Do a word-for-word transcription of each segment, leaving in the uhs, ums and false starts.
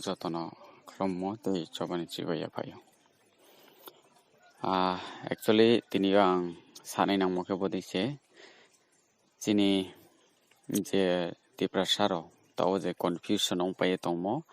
Joto no khlummo tei chobani chibai ya phai ou. Ah, actually, tini yo ang sanai nangmo khe bodei se, chini je Tiprasa rao, taoh wo je confusion ongpai ye tongmo,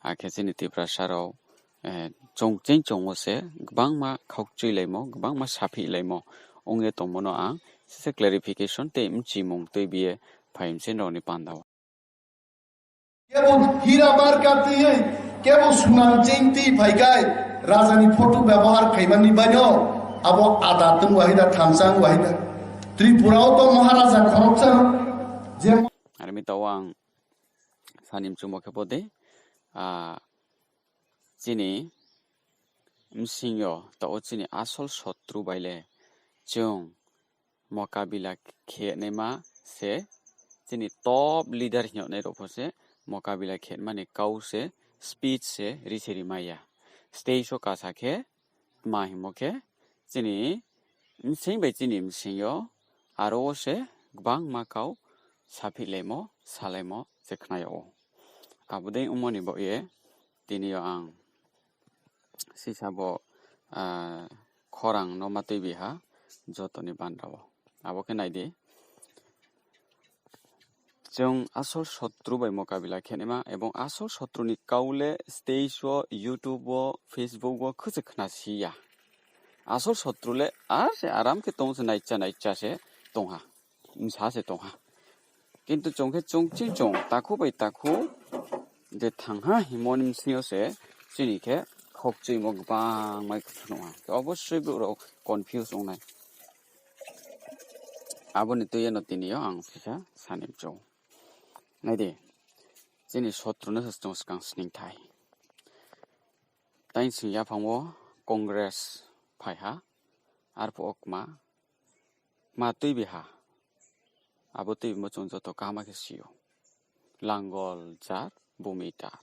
akhe chini Tiprasa rao, eh, chung ching chung wo se gbangma khaukchuilaimo, gbangma saphihlaimo ong ye tongmo no ang sise clarification tei mchimung tuibi ye phai mchini rao ni panda wo. Kebo hira marka tui, kebo sunang ching tui phai khe, raja ni photo byabohar khaimani baino, abo ada tong wahida, thansa wahida. Tripura wo to Maharaja khoroksa, je Are mi taoh wo ang sani mchumo khe bodei, ah, chini bsing yo taoh wo chini asol sotru bai le chung mokabila khe naima se, chini top leader hing yagnai rao pho se mokabila khe naima ni kau se, speech se ri se rimai ya. Stage wo kasa khe tma hingmo khe, chini bsing bai chini bsing yo aro wo se gbangma kau saphihlaimo, salaimo se khna yag ou. Abo dei ongmo ni baoh ye tini yo ang sisa bo, ah, khorang no ma tuibi ha joto ni bandra wo. Abo khe nai di. Chung asol sotru bai mokabila khe naima ebong asol sotru ni kau le stage wo, YouTube wo, Facebook wo khe se khna si ya. Asol sotru le ar se aram khe tong se naicha naicha se tong ha. Bsa se tong ha. Kintu chung khe chung ching chung, takhu bai takhu, je thang ha hingmo ni bsing yo se, chini khe khokchuimo gbangma khe phnuh ha. Khe obosoi brouh rao confuse ong nai. Abo ni tui ye no tini yo ang sisa sani mchu ou. Nai di, chini sotru no se chung skang sning thai. Tainsing yaphang wo Congress phai ha, arphuh wo kma, kma tuibi ha. Abo tuibimo chung joto kaham khe si ou. Langol jar, bumi tar.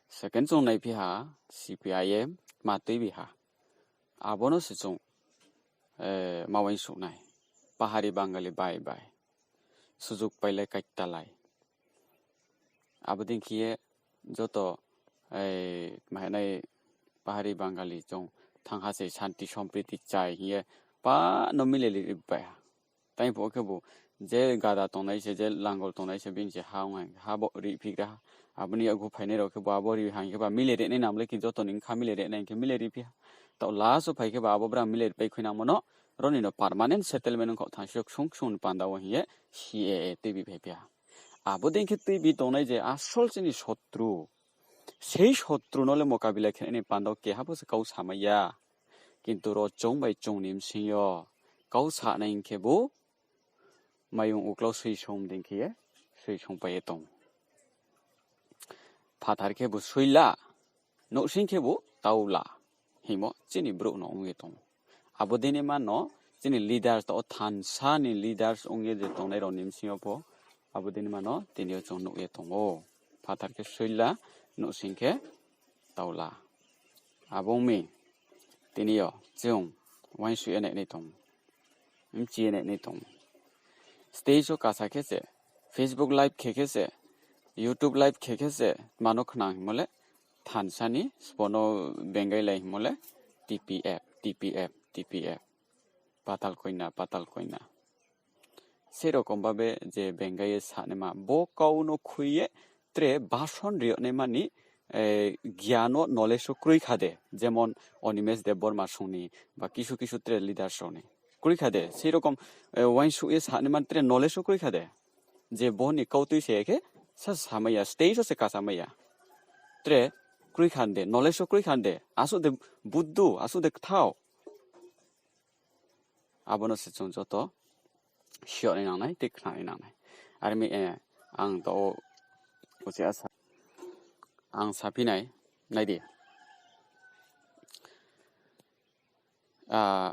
Second chung naiphi ha, C P I M, kma tuibi ha. Abo no se chung, eh, ma uaingsouh nai. Pahari Bangali bai bai. Sujug pailai kaittalai. Abo dei khe ye joto, eh, ma hing nai, Pahari Bangali chung thang ha se santi sompriti chai hing ye pa no mile ri bai ha. Tai phuh wo khebu je gada tongnai se, je langol tongnai se, bini se ha ong ha, ha bo riphigra ha. Abo ni yakgu phainai rao khebu abo ri ha hing khe ba mile ri nai nam le khe joto ni bkha mile ri nai hing khe mile riphi ha. Taoh last wo phai khe ba abo brang mile ripai khui nangmo no, ro ni no permanent settlement ong kho thanng si yo ksung ksung ni panda wo hing ye C A A tuibi phaiphi ha. Abo dei khe tuibi tongnai je asol chini sotru, sei sotru no le mokabila khe nai ni panda wo keha pho se kau samai ya. Kintu ro chung bai chung ni bsing yo kau sanai hing khebu mayung uklau soi song dei khe ye soi songpai ye tong. Phathar khebu soi la, nouhsing khebu tau la hingmo chini brouh no ong ye tong ou. Abo dei ni ma no chini leaders, taoh thansa ni leaders ong ye je tongnai rao ni bsing yo pho, abo dei ni ma no tini yo chung nuh ye tong ou. Phathar khe soi la, nouhsing khe tau la. Abo ong mi, tini yo chung uaingsouh ye nai nai tong, mchi ye nai nai tong. Stage wo kasa khe se, Facebook live khe khe se, YouTube live khe khe se, tma no khnang hingmo le, thansa ni sbo no bengailai hingmo le, T P F, T P F, T P F. Patal koina, patal koina. Sei rokom babe je bengai ye sanaima, bo kau no khui ye tre bason ri yagnaima ni, eh, gyan wo knowledge wo kroi kha de, jemon Animesh Debbarma song ni, ba kisu kisu tre leaders rao ni. Kroi kha de, sei rokom, eh, uaingsouh ye sanaima tre knowledge wo kroi kha de. Je bo ni kautui se khe sa samai ya, stage wo se kasamai ya. Tre kroi kha de, knowledge wo kroi kha de, asuh de buddu, asuh de kthao. Abo no se chung joto siyag nai nangnai, tei khna nai nangnai. Are mi, eh, ang to o, o se asa. Ang saphi nai, nai di. Ah,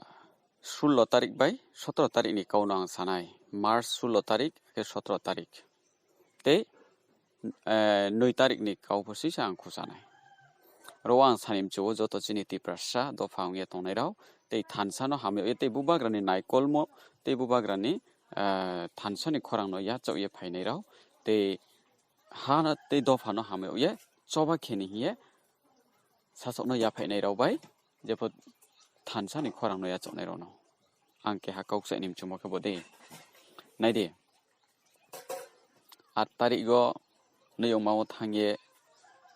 sullo tarik bai sotro tarik ni kau no ang sanai. March sullo tarik khe sotro tarik. Tei, eh, noi tarik ni kau pho sisa ang khusanai. Ro ang sani mchu wo joto chini Tiprasa dopha ong ye tongnai rao, tei thansa no hamyag ye, tei bubagra ni naikolmo, tei bubagra ni, eh, thansa ni khorang no yachaoh ye phainai rao, tei ha no tei dopha no hamyag ye, choba khe ni hing ye sasaoh no yaphaih nai rao bai, jepho thansa ni khorang no yachaoh nai rao no. Ang keha kau kchaih ni mchumo khe bo dei. Nai di. At tarik wo noi yongma wo thanng ye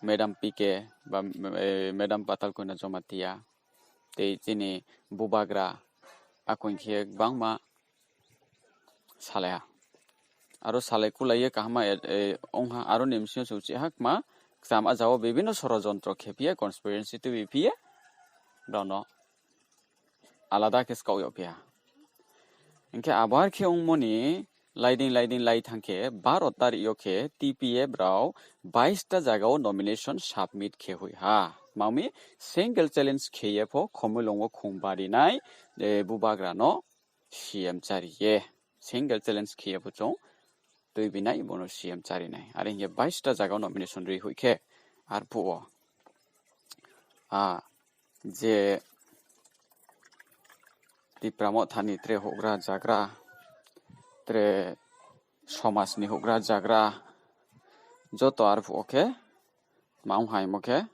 Madam P K ba, eh, Madam Patal Koina Jamatia, tei chini bubagra akon khe gbangma salai ha. Aro salai kulai ye kaham ma, eh, ong ha, aro ni bsing yo se uchih ha kma, kcham aja wo bibhinno sorojontro khe phi ye, conspiracy tuibi phi ye, brao no alada khe skaoh yag phi ha. Hing khe abo ar khe ongmo ni laiding laiding lai thanng khe baro tarik yo khe T P F rao bais ta zaga wo nomination submit khe hoih ha. Tma mi single challenge khe ye pho Khomulwng wo khong bari nai, eh, bubagra no C M chári ye. Single challenge khe ye pho chung tuibi nai, bo no C M chári nai. Are hing ye bais ta zaga wo nomination ri hoih khe, arphuh wo, a, je Tipra Motha ni tre houhgra zagra, tre somaj ni houhgra zagra, joto arphuh wo khe, tma ong haimo khe,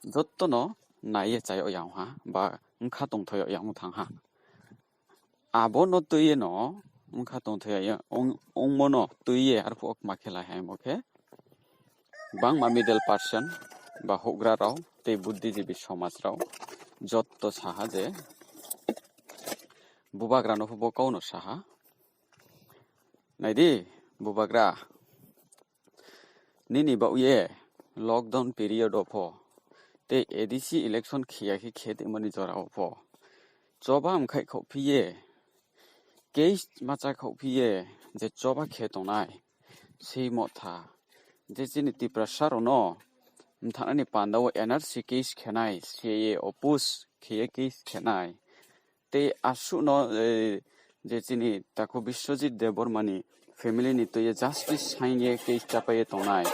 joto no nai ye cha yag ya ong ha, ba bkha tongthoi yag ya ong thanng ha. Abo no tui ye no, bkha tongthoi yag ya ong, ongmo no tui ye arphuh wo kma khe lai haimo khe, gbangma middle person ba houhgra rao tei buddhijibi somaj rao joto sa ha je, bubagra no pho bo kau no sa ha. Nai di, bubagra, nini baoh ye lockdown period wo pho, tei A D C election khe ya khe khe tongmo ni jora wo pho, choba mkhaihkhouh phi ye, case ma chákhouh phi ye, je choba khe tongnai, sei Motha, je chini Tiprasa rao no mthanai ni panda wo N R C case khe nai, C A A oppose khe ye case khe nai, tei asuh no, eh, je chini takhu Biswajit Debbarma ni family ni tui ye justice saing ye case chápai ye tongnai,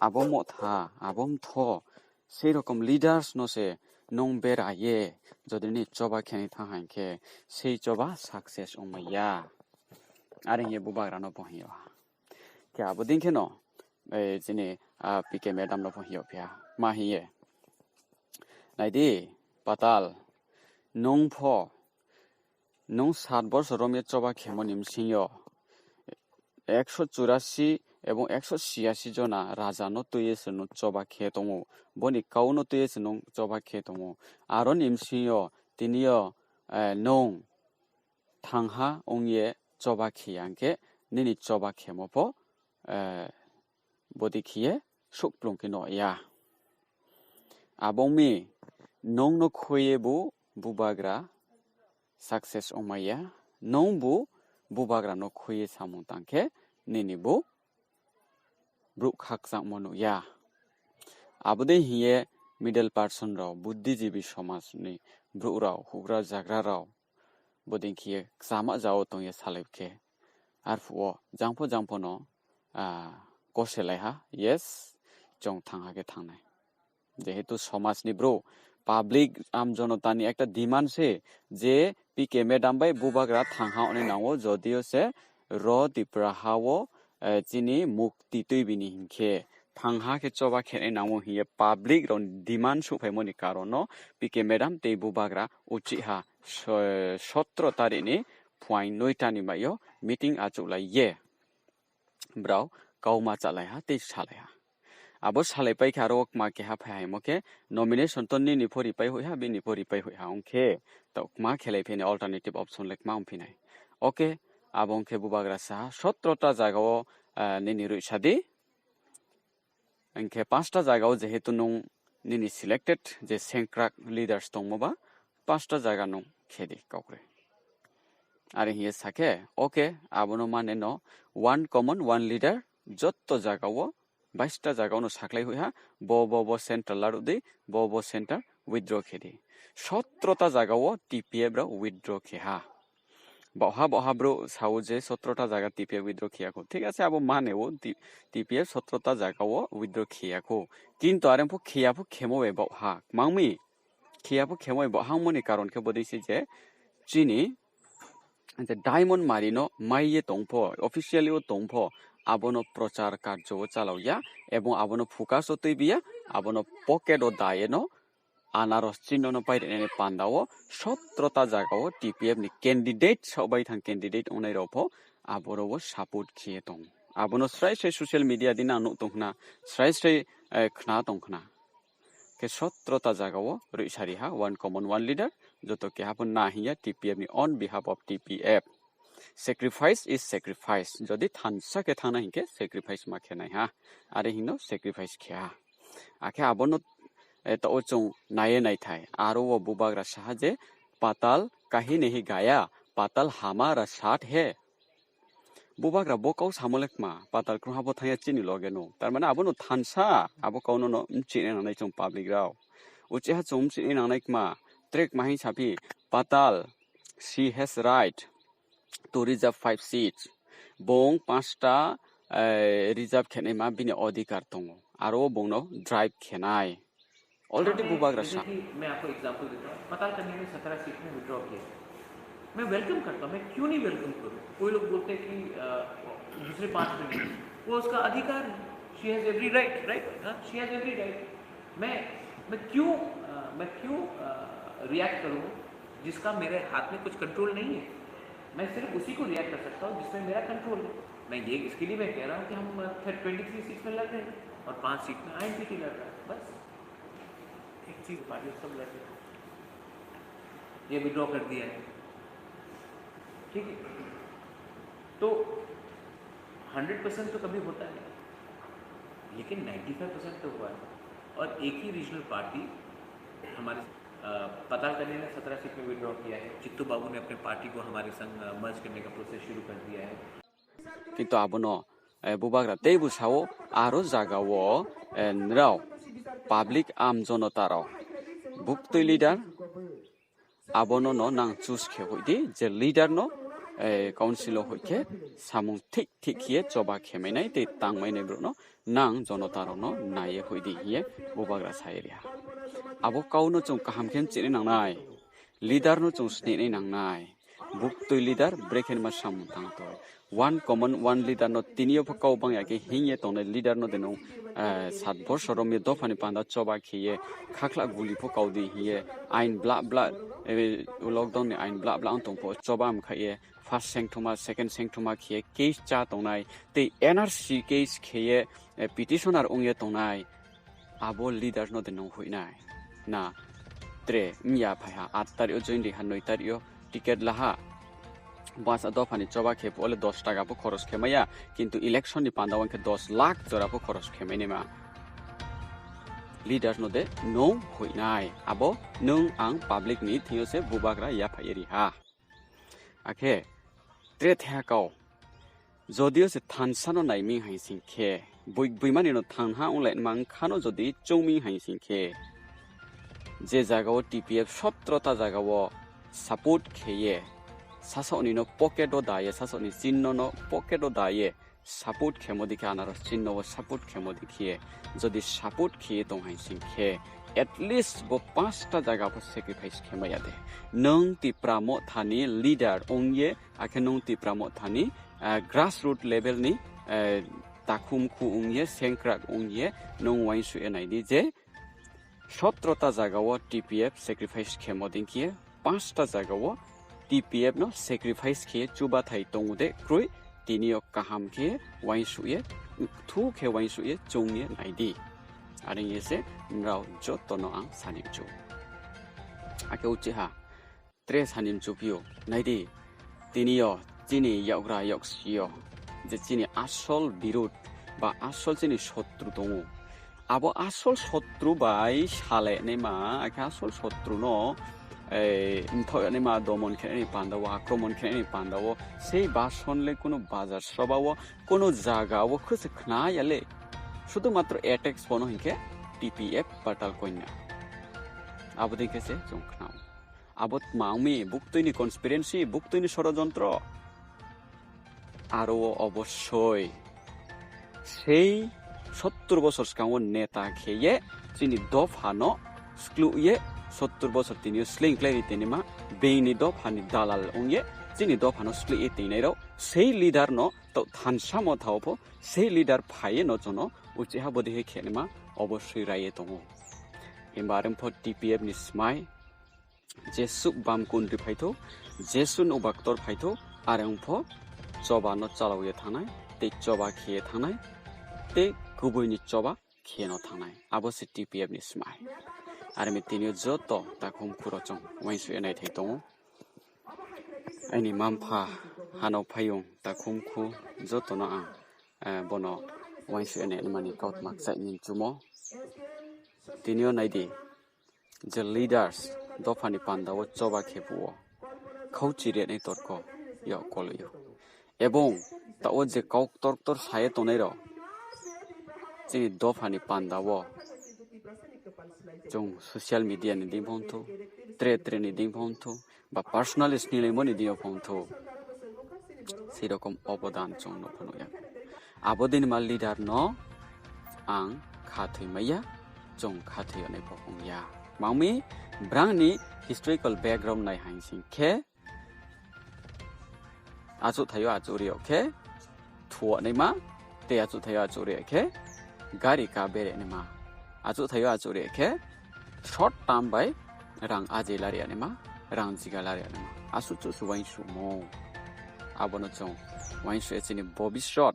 abo Motha, abo mtho, sei rokom leaders no se nung bera ye, jodi nini choba khe ni thanng haing khe, sei choba success ongmai ya. Are hing ye bubagra no pho hing yo ha. Khe abo dei khe no, eh, chini, ah, P K madam no pho hing yo phi ha. Ma hing ye, nai di, Patal, nung pho, nung sat borso rom ye choba khemo ni bsing yo, ekso churasi ebong ekso siasi jona raja no tui ye se nung choba khe tong ou, bo ni kau no tui ye se nung choba khe tong ou. Aro ni bsing yo tini yo, eh, nung thangha ong ye choba khe ya hing khe, nini choba khemo pho, eh, bodei khe ye souhkplung khe no ya. Abo ong mi, nung no khui ye bu bubagra success ongmai ya, nungbu bubagra no khui ye samung tang khe, nini bu brouh khakchangmo nuh ya. Abo dei hing ye middle person rao, buddhijibi somaj ni brouh rao, houhgra zagra rao, bodei khe ye kchama ja wo tong ye salai khe, arphuh wo jang pho jang pho no, ah, koselai ha, yes, chung thangha khe thang nai. Jehetu somaj ni brouh, public, am jonota ni ekta demand se, je P K madam bai bubagra thangha ong nai nang ou, jodi yo se ro Tipraha wo, eh, chini mukti tuibi ni hing khe, thangha khe choba khe nai nang ou hing ye public rao ni demand souhphaimo ni karon no P K madam tei bubagra uchih ha, so-, sotro tarik ni phuaing noita ni mai yo meeting achouhlai ye brao kauma chálai ha tei salai ha. Abo salaipai khe aro wo kma keha phai haimo khe, nomination to nini pho ripai hoih ha, bini pho ripai hoih ha ong khe, taoh kma khelai phi ni alternative option le kma ongphi nai. Okay, abo ong khe bubagra sa ha, sotro ta zaga wo, ah, nini roihsa di. Hing khe panch ta zaga wo jehetu nung nini selected je sengkrak leaders tongmo ba, panch ta zaga nung khe di kau kroi. Are hing ye sa khe, okay, abo no mane no one common, one leader, joto zaga wo, bais ta zaga wo no sakhlai hoih ha, bo, bo, bo centre laruh di, bo, bo centre withdraw khe di. Sotro ta zaga wo T P F rao withdraw khe ha. Baohha, baohha brouh sa ou je sotro ta zaga T P F withdraw khe ya khou. Thik ase, abo mane ou, T-, T P F sotro ta zaga wo withdraw khe ya khou. Kintu are pho khe ya pho khemo bai baohha. Kmang mi? Khe ya pho khemo bai baohha ongmo ni karon khe bodei se je, chini, je Diamond Mari no mai ye tong pho, officially wo tong pho, abo no prochar karjo wo chalao ya, ebong abo no focus wo tuibi ya, abo no pocket wo da ye no anaros chinno no pairi nai ni panda wo সতেরোটা zaga wo T P F ni candidate, saoh bai thang candidate ongnai rao pho aboro wo support khe ye tong. Abo no srai srai social media di nang nuh tong khna, srai srai khna tong khna. Khe সতেরোটা zaga wo roihsari ha, one common, one leader, joto keha pho na hing ya, T P F ni on behalf of T P F. Sacrifice is sacrifice. Jodi thansa khe thanng na hing khe sacrifice ma khe nai ha. Are hing no sacrifice khe ha. Akhe abo no taoh wo chung nai ye naithai. Aro wo bubagra sa ha je, পাতাল कहीं नहीं गया, पाताल हमारा साथ है. Bubagra bo kau samo le kma, পাতাল krungha pho thanng ya chini loge no. Tar mane abo no thansa, abo kau no no bchih nai nangnai chung public rao. Uchih ha chung bchih nai nangnai kma, tre kma hing saphi, পাতাল, she has right to reserve five seats. Bung পাঁচটা, reserve khe naima bini অধিকার tong ou. Aro bung no drive khe nai. Already bubagra sa. मैं आपको एग्जांपल देता हूँ, पाताल कन्या ने सत्रह सीट में विड्रॉ किया। मैं वेलकम करता हूँ, मैं क्यों नहीं वेलकम करूँ? कोई लोग बोलते हैं कि दूसरे पांच में नहीं, वो उसका अधिकार है। She has every right, right? हाँ, she has every right. मैं मैं क्यों मैं क्यों रिएक्ट करूँ जिसका मेरे हाथ में कुछ कंट्रोल नहीं है? मैं सिर्फ उसी को रिएक्ट कर सकता हूँ जिसमें मेरा कंट्रोल है। मैं ये इसके लिए मैं कह रहा हूँ कि हम फिर ट्वेंटी थ्री सीट में लड़ रहे हैं और पांच सीट में आईएनपीटी लड़ रहा है। बस एक चीज, बाकी सब लड़ रहे हैं। ये विड्रॉ कर दिया है, ठीक है? तो हंड्रेड परसेंट तो कभी होता नहीं, लेकिन नाइन्टी फाइव परसेंट तो हुआ है। और एक ही रीजनल पार्टी हमारे, पाताल कन्या ने सत्रह सीट में विड्रॉ किया है, चित्तू बाबू ने अपने पार्टी को हमारे संग मर्ज करने का प्रोसेस शुरू कर दिया है। কিন্তু abo no bubagra teibu sa ou, aro zaga wo nrao public, আম জনতা rao, buktui leader, abo no no nang choose khe hoih di, je leader no council wo hoih khe samung thik thik khe ye choba khe mai nai tei tangmai nai brouh no nang জনতা rao no nai ye hoih di hing ye bubagra sa ye ri ha. Abo kau no chung kaham khe mchih nai nangnai, leader no chung sni nai nangnai. Buktui leader brekhe ni ma samung tang toi. One common, one leader no tini yo pho kau bang ya khe hing ye tongnai leader no de nung, sat bosor rom ye dopha ni panda choba khe ye, khakhla guli pho kau di hing ye, ain blah blah, lockdown ni ain blah blah ong tong pho choba mkhaih ye, first sengthuma, second sengthuma khe ye case chá tongnai, tei N R C case khe ye, petitioner ong ye tongnai, abo leader no de nung hoih nai. Na, tre, mya phai ha, আট তারিখ yo join ri ha, নয় তারিখ yo ticket la ha. Basa dopha ni choba khe phuh wo le দশ টাকা pho khoros khe mai ya, কিন্তু election ni panda wo khe দশ lakh jora pho khoros khe mai naima. Leader no de nung hoih nai, abo nung ang public ni thing yo se bubagra yaphai ye ri ha. Akhe tre thaiha kau, jodi yo se thansa no nai mi hai sing khe, boi-, boimani no thanha onglai ma ongkha no jodi choung mi hai sing khe, je zaga wo T P F সতেরোটা zaga wo support khe ye, sasaoh ni no pocket wo da ye, sasaoh ni chinno no pocket wo da ye support khemo di khe, anaros chinno wo support khemo di khe, jodi support khe ye tong hai sing khe, at least bo পাঁচটা zaga pho sacrifice khe mai ya de. Nung Tipra Motha ni leader ong ye, akhe nung Tipra Motha ni grassroot level ni takhumkhu ong ye, sengkrak ong ye, nung uaingsouh ye nai di je সতেরোটা zaga wo T P F sacrifice khemo dei khe ye, পাঁচটা zaga wo T P F no sacrifice khe ye chubathai tong ou de kroi, tini yo kaham khe uaingsouh ye, kthu khe uaingsouh ye choung ye nai di. Are ong ye se nrao joto no ang sani mchu. Akhe uchih ha, tre sani mchu phi ou, nai di, tini yo chini yakgra yaksi yo je chini আসল বিরোধী ba আসল chini শত্রু tong ou, abo আসল শত্রু bai salai naima, akhe আসল শত্রু no mthaoh ya naima, দমন khe nai ni panda wo, আক্রমণ khe nai ni panda wo, sei বাসন le কোনো বাজার সভা wo, কোনো zaga wo khe se khna ya le, শুধুমাত্র attack pho no hing khe T P F পাতাল কন্যা. Abo dei khe se chung khna ou. Abo tma ong mi, buktui ni conspiracy, buktui ni ষড়যন্ত্র. Aro wo অবশ্যই sei সত্তর বছর skang wo neta khe ye chini dopha no skluh ye সত্তর বছর tini yo sleing klái ri tongnaima, being ni dopha ni dalal ong ye chini dopha no sleih ye tongnai rao Sei leader no taoh thansa mo thao pho, sei leader phai ye no chung no uchih ha bodei khe khe naima obo soi rai ye tong ou. Himba are pho T P F ni smai, jesuh bamkundri phai thou, jesuh nouhba ktor phai thou, are ong pho choba no chalao ye thanng nai, tei choba khe ye thanng nai, tei kubui ni choba khe no thanng nai. Abo se T P F ni smai. Are mi tini yo joto takhumkhu rao chung uaingsouh ye naithai tong ou. Aini mma-mpha hanao phaiyong takhumkhu joto no ang, eh, bono uaingsouh ye nainai mani kautma kchaih ni mchumo. Tini yo nai di, je leaders dopha ni panda wo choba khe phuh wo khauchi ri nai torko yag koloi ou. Ebong taoh wo je kau ktor ktor sa ye tongnai rao, chini dopha ni panda wo chung social media ni deing pho ong thou, tre tre ni deing pho ong thou, ba personal sninglaimo ni deing yo pho ong thou, sei rokom obodan chung no pho nuh ya. Abo dei ni ma leader no ang khathoi mai ya, chung khathoi yag nai pho ong ya. Mang mi brang ni historical background nai haing sing khe, achouhthai yo achouh ri yag khe thuwag naima, tei achouhthai yo achouh ri yag khe gari ka bere naima, achouhthai yo achouh ri yag khe short term bai rang aje lari yag naima, rang jiga lari yag naima, asuh chouh se uaingsouhmo. Abo no chung uaingsouh ye chini bobisot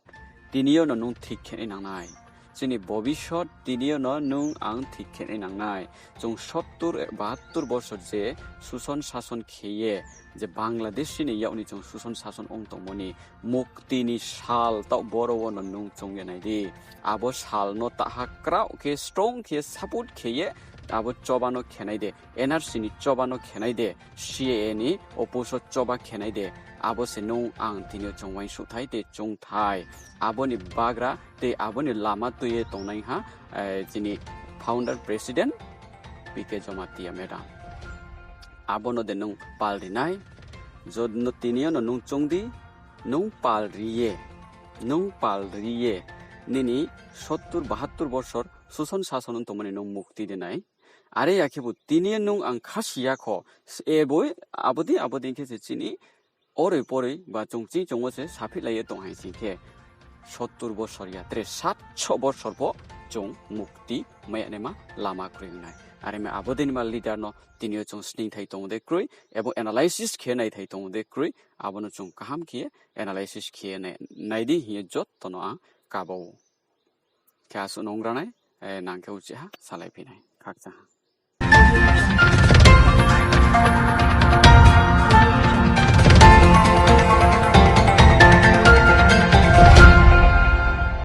tini yo no nung thik khe nai nang nai. Chini bobisot tini yo no nung ang thik khe nai nang nai. Chung sottur, bahattur bosor je suson sason khe ye, je Bangladeshi ni yak ni chung suson sason ong tongmo ni mukti ni sal taoh boro wo no nung choung ye nai di. Abo sal no taha kraoh khe, strong khe, support khe ye abo choba no khe nai de, N R C ni choba no khe nai de, C A A ni opposite choba khe nai de, abo se nung ang tini yo chung uaingsouhthai tei choungthai. Abo ni bagra tei abo ni lama tui ye tongnai ha, eh, chini founder president P K Jamatia madam. Abo no de nung pal ri nai, jo no tini yo no nung choung di, nung pal ri ye, nung pal ri ye, nini sottur bahattur bosor suson sason ong tongmo ni nung mukti de nai. Are ya khebu tini yo nung ang khasi ya kho, abo, abo dei, abo dei khe se chini oroi poroi ba chung ching chung wo se saphihlai ye tong haing sing khe, sottur bosor ya, tre satso bosor pho chung mukti mai ya naima lama kroi ong nai. Are mi abo dei ni ma leader no tini yo chung sningthai tong de kroi, abo analysis khe naithai tong de kroi, abo no chung kaham khe analysis khe nai, nai di hing ye joto no ang kaba ou. Khe asuh no ong ra nai, eh, nang khe uchih ha salai phi nai. Khakchang ha.